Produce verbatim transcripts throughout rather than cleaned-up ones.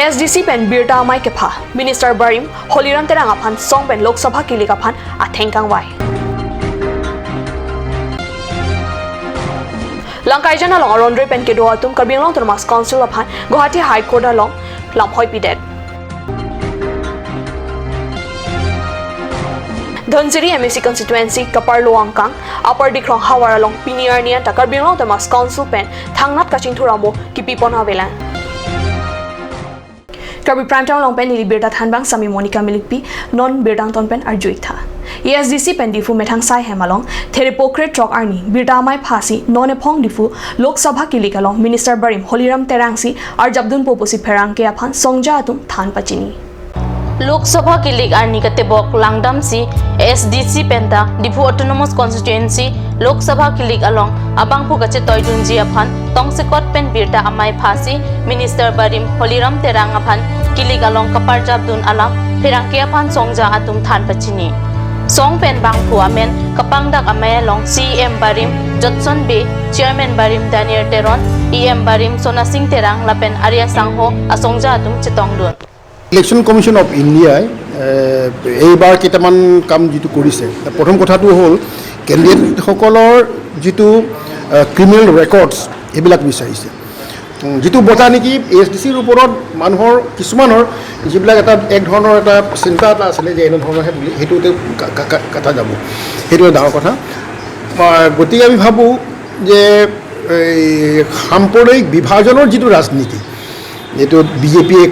ASDC pen birta amei kepha, Minister barim Holiram Terang aphan song pen Lok Sabha kilik aphan atheng kangvai. Langkaijan along aron-re pen kedo atum Karbi Anglong Autonomous Council aphan Guwahati High Court along lamhoi pidet. Dhansiri MAC constituency kaparlo angkang Upper Dikrong havar along pini arni anta Karbi Anglong Autonomous Council pen thangnat kachingthur amo kipipon avelang. Karbi Prime Time along pen neli birta thanbang Sami Monica Milikpi, non birta angton pen arju-ik tha. ASDC pen Diphu methang asai hem along therepo kre-throk arni birta amei phasi non ephong Diphu Lok Sabha kilik along Minister barim Holiram Terang si arjapdunpo pusi pherangke aphan songja atum than pachini. Lok Sabha kilik arni katebok langdamsi ASDC penta Diphu Autonomous Constituency Lok Sabha kilik along abangphu kachetoidunji aphan tongsekot pen birta amei phasi Minister barim Holiram Terang aphan kilik along kaparjapdun alam pherangke aphan songja atum than pachini. Song pen bangphu amen kapangdak amei along CEM barim Jotson Bey, Chairman barim Daniel Teron, EM barim Sonasing Terang lapen ari asangho asongja atum chetongdun. Election commission of ইণ্ডিয়াই এ, এইবাৰ কেইটামান কাম যিটো কৰিছে, প্ৰথম কথাটো হ'ল কেণ্ডিডেটসকলৰ যিটো ক্ৰিমিনেল ৰেকৰ্ডছ, সেইবিলাক বিচাৰিছে। উম, যিটো বজা নেকি এ এছ ডি চিৰ ওপৰত মানুহৰ কিছুমানৰ যিবিলাক এটা এক ধৰণৰ এটা চিন্তা এটা আছিলে যে এনেধৰণৰহে বুলি, সেইটো এতিয়া কা- কা- কা- কটা যাব, সেইটো এটা ডাঙৰ কথা। আহ, গতিকে আমি ভাবোঁ যে এই সাম্প্ৰদায়িক বিভাজনৰ যিটো ৰাজনীতি, এইটো বি জে পিয়ে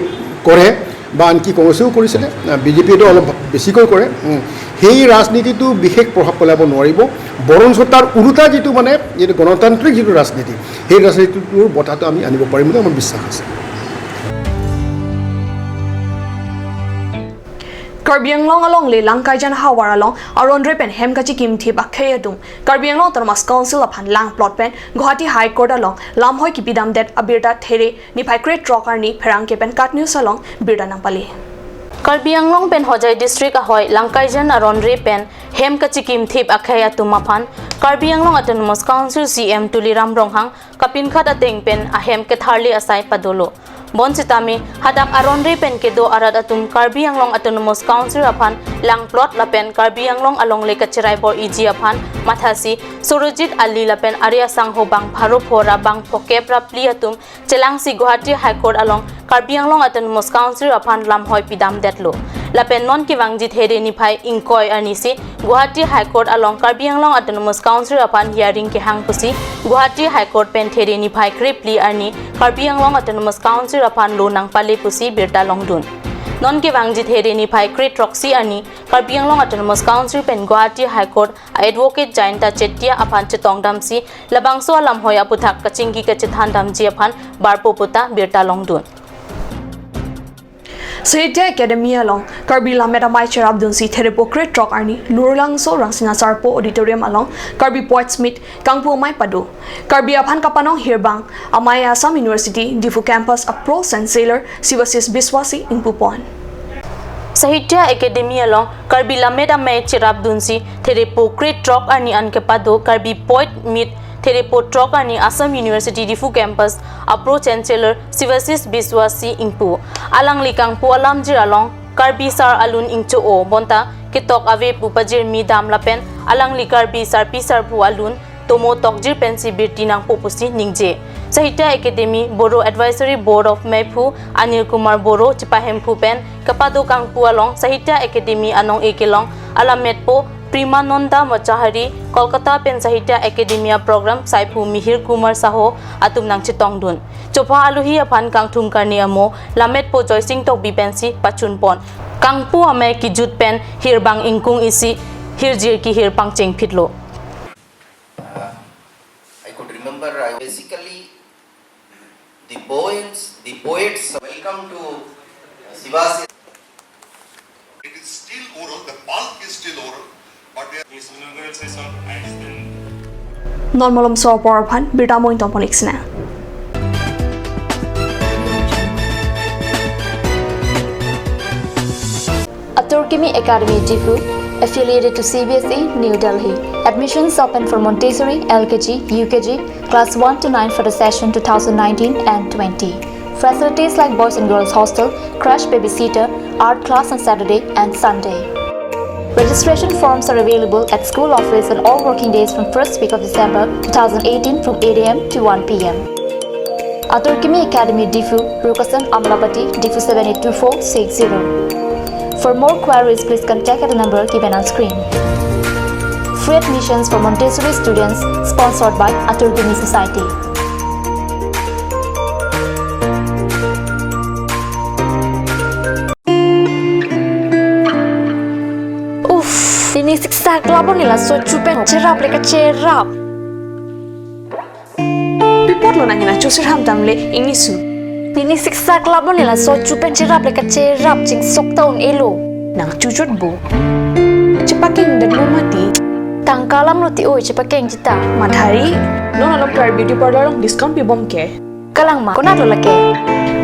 কৰে বা আনকি কংগ্ৰেছেও কৰিছিলে, আহ, বি জে পিয়েতো অলপ বেছিকৈ কৰে। উম, সেই ৰাজনীতিটো বিশেষ প্ৰভাৱ পেলাব নোৱাৰিব, বৰঞ্চ তাৰ ওলোটা যিটো মানে এইটো গণতান্ত্ৰিক যিটো ৰাজনীতি, সেই ৰাজনীতিটোৰ বতাহটো আমি আনিব পাৰিম বুলি আমাৰ বিশ্বাস আছে। Karbi Anglong alongle Langkaijan havar along aron-re pen hem kachikimthip akhei atum Karbi Anglong Autonomous Council aphan langplot pen Guwahati High Court along lamhoi kipidamdet abirta there niphai kre-throk arni pherangke pen KAT News along birta nangpale. Karbi Anglong pen Hojai District ahoi Langkaijan aron-re pen hem kachikimthip akhei atum aphan Karbi Anglong Autonomous Council CEM Tuliram Ronghang kapinkhat ateng pen ahem ketharli asai padolo. Bonsitame hadak aron-re pen kedo arat atum Karbi Anglong Autonomous Council aphan langplot lapen Karbi Anglong alongle kacherai bor-iji aphan mathasi Surojit Ali lapen ari asangho bang pharo phora bang phokep ra phli atum chelangsi Guwahati High Court along Karbi Anglong Autonomous Council aphan lamhoi pidamdetlo. Lapen non kevangji there niphai ingkoi arnisi Guwahati High Court along Karbi Anglong Autonomous Council aphan hearing kehang pusi Guwahati High Court pen there niphai kre-phli arni Karbi Anglong Autonomous Council aphan lo nangpale pusi birta longdun. Non kevangji there niphai kre-throksi arni Karbi Anglong Autonomous Council pen Guwahati High Court a-advocate Jayanta Chetia aphan chetongdamsi labangso alamhoi aputhak kachingki kachethandamji aphan barpo puta birta longdun. Sahitya Academy along Karbi Lammet Amei cherapdunsi therepo kre-throk arni Lurlangso Rangsina Sarpo Auditorium along Karbi Poets Meet kangpu amei pado. Karbi aphan kapanong hirbang amei Assam University Diphu Campus a Pro Chancellor Sivasis Biswasi ingpupon. Sahitya Academy along Karbi Lammet Amei cherapdunsi therepo kre-throk arni an kepado Karbi Poet Meet therepo throk arni Assam University Diphu Campus a Pro Chancellor Sivasis Biswasi ingpu. Alangli kangpu alamjir along Karbi sar alun ingcho-o bonta ketok ave pu pajirmi dam lapen alangli Karbi sarpi sarpo alun tomo tokjir pensi birti nangpo pusi ningje. Sahitya Academy Bodo Advisory Board of Meiphu Anil Kumar Boro chepahemphu pen kepado kangpu along Sahitya Academy anong-e kelong alammetpo Premananda Machahari, Kolkata pen Sahitya Academy a Program saiphu Mihir Kumar Saho atum nangchetongdun. Chopha alohi aphan kangthum karni amo lammetpo Joysing Tokbi pensi pachunpon. Kangpu amei kejut pen hirbang ingkung isi hirjir kehir pangchengphitlo. I could remember I basically the poems, the poets. Welcome to Sivas. It is still oral, the bulk is still oral, but we are This inaugural session has been Non malomso apor aphan birta mo ingtong pon-ik sina. Atur Kimi Academy Diphu, affiliated to C B S E, New Delhi. Admissions open for Montessori, L K G, U K G, class one to nine for the session two thousand nineteen and twenty. Facilities like boys and girls hostel, crash, babysitter, art class on Saturday and Sunday. Registration forms are available at school office on all working days from first week of December two thousand eighteen from eight a m to one p m. Atur Kimi Academy, Diphu, Rukasan, Amlapatty, Diphu seven eight two four six zero. For more queries, please contact at the number given on screen. Free admissions for Montessori students, sponsored by Atur Kimi Society. Uff, pini siksak labon nila so chupen cherap le kacherap. Pi apotlo nang hena chusir ham tam le ingni su. Pini siksak labon nila so chupen cherap le kacherap chingsok ta un-elo. Nang chuchot bo. Chepakeng det lo mati. Tangka alam lo ti oi chepakeng chita. Mathari. Non along Clarette Beauty Parlour along discount pibom ke. Kalang ma, konat lo lake.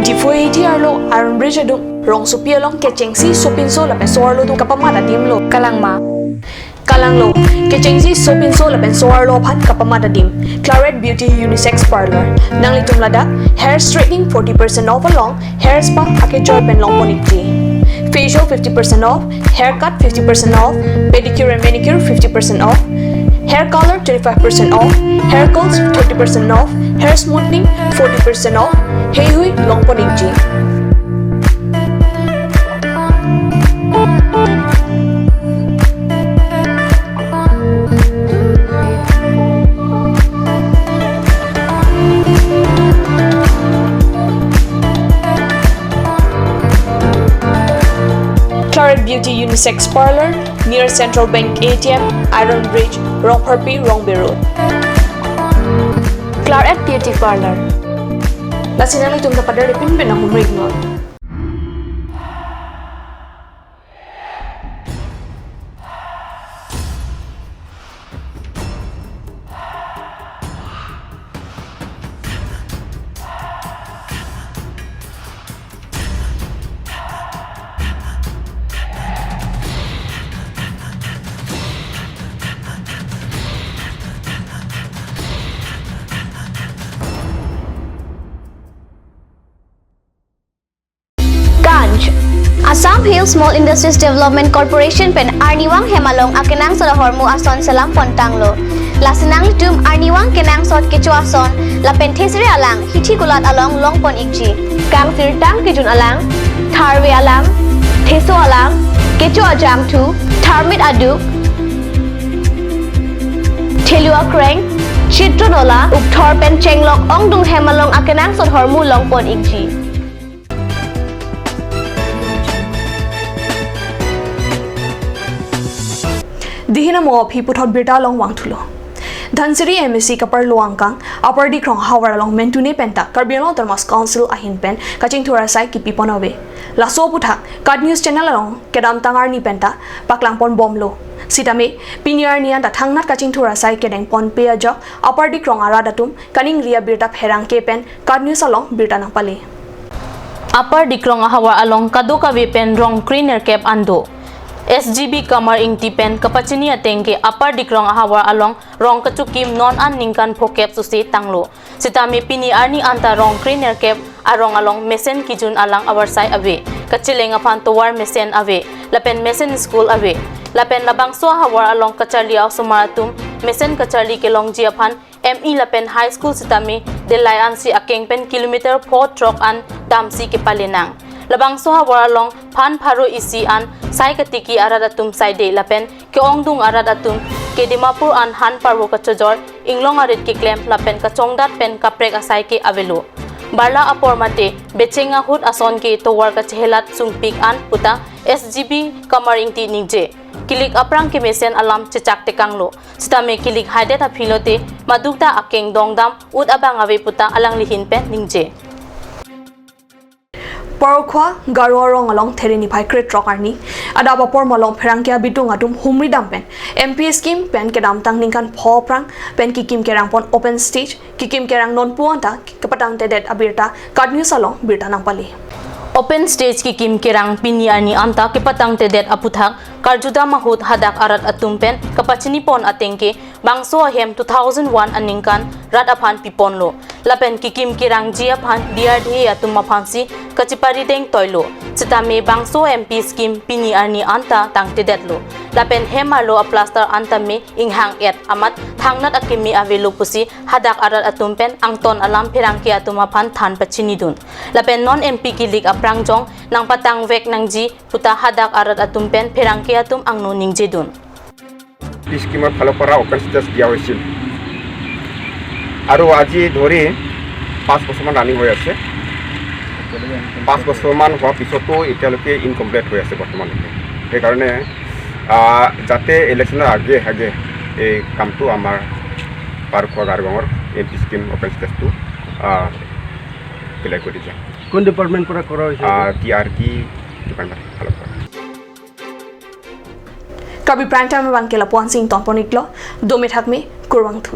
Diphu A T arlo Iron Bridge adung rongsopi along kechengsi sopinso lapen so-arlo atum kapamat adim lo. Kalang ma. Kalang lo, kechengsi sopinso lapen so-arlo aphan kapamat adim. Clarette Beauty Unisex Parlour. Nanglitum ladak hair straightening forty percent off along hair spa akejoy pen longpon ikji. Facial fifty percent off, haircut fifty percent off, pedicure and manicure fifty percent off, hair color twenty-five percent off, hair curls thirty percent off, hair smoothing forty percent off, heihui longpon ikji. Clarette Beauty Unisex Parlour, near Central Bank A T M, Iron Bridge, Rongpharpi, Rongbe Road. Clarette Beauty Parlour. Lasi nanglitum ta pader pinpin ahumri non. Ganj. Assam Hill Small Industries Development Corporation pen arnivang hem along akenangsot ahormu ason selam pontanglo. Lasi nanglitum arnivang kenangsot kecho ason lapen thesere alang hithi kulat along longpon ikji. Kangsirtang kejun alang, tharve alang, theso alang, kecho ajangthu, tharmit aduk, thelu akreng, chitron ola, ukthor pen chenglok ongdung hem along akenangsot ahormu longpon ikji. Dihina mo aphi puthot birta along vangthulo. Dhansiri M A C kaparlo angkang, Upper Dikrong ahavar along mentune penta Karbi Anglong Autonomous Council ahin pen kachingthur asai kipipon ave. Laso aputhak KAT News Channel along kedamtang arni penta paklangpon bomlo. Sitame pini arni anta thangnat kachingthur asai kedengponpe ajok Upper Dikrong arat atum kaningri abirta pherangke pen KAT News along birta nangpale. Upper Dikrong ahavar along kadokave pen rong krenerkep an do. S G B Kamar Ingti pen kapachini ateng ke Upper Dikrong ahavar along rong kachokim non an ningkan phokep sose tanglo. Sitame pini arni anta rong krenerkep arong along mesen kejun alang avarsai ave. Kacheleng aphan tovar mesen ave. Lapen mesen school ave. Lapen labangso ahavar along kacharli a-osomar atum mesen kacharli kelongji aphan M E lapen high school sitame delai ansi akeng pen kilometer pho throk an damsi kepale nang. Labangso ahavar along phan pharo isi an sai katiki arat atum saide lapen ke-ongdung arat atum ke Dimapur an han parvo kachojor inglong arit keklem lapen kachongdat pen kaprek asai ke avelo. Barla apor mate becheng ahut ason ke tovar kachehelat sungpik an puta S G B Kamar Ingti ningje. Kilik aphrang kemesen alam chechak tekanglo. Sitame kilik haidet aphi lote madukta akeng dongdam ut abang ave puta alangli ahin pen ningje. Parokhowa Garo arong along There niphai kre throk arni adap apor malom pherangke abitung atum humri dam pen M P scheme pen kedamtang ningkan pho aphrang pen kikim kerangpon open stage kikim kerang nonpu anta kepatangtedet abirta KAT News along birta nangpale. Open stage kikim kerang pini arni anta kepatangtedet aputhak karjudam ahut hadak arat atum pen kapachinipon ateng ke bangso ahem two thousand one aningkan rat aphan piponlo. Lapen kekim kerangji aphan D R D A atum aphansi kachiparideng toilo. Sitame bangso M P scheme pini arni anta tangtedetlo. Lapen hem arlo aplaster anta me inghang-et amat thangnat akeme avelo pusi hadak arat atum pen angton alam pherangke atum aphan than pachinidun. Lapen non M P kilik aphrang jong nangpatangvek nangji puta hadak arat atum pen pherangke atum angno ningjedun. স্কিমৰ ফালৰ পৰা open stage দিয়া হৈছিল আৰু আজি ধৰি পাঁচ বছৰমান ৰানিং হৈ আছে। পাঁচ বছৰমান হোৱাৰ পিছতো এতিয়ালৈকে ইনকমপ্লিট হৈ আছে বৰ্তমানলৈকে। সেইকাৰণে আহ, যাতে ইলেকশ্যনৰ আগে আগে এই কামটো আমাৰ পাৰ্ক খোৱা গাঁওৰ এম পি স্কিম অপেন ষ্টেজটো ক্লিয়াৰ কৰি দিয়া। কোন ডিপাৰ্টমেণ্ট পৰা কৰা হৈছে? টি আৰ ডি ডিপাৰ্টমেণ্ট ফালৰ পৰা। Karbi Prime Time abangke lapu-ansi ingtonpon-iklo, dome thakme, kurvangthu.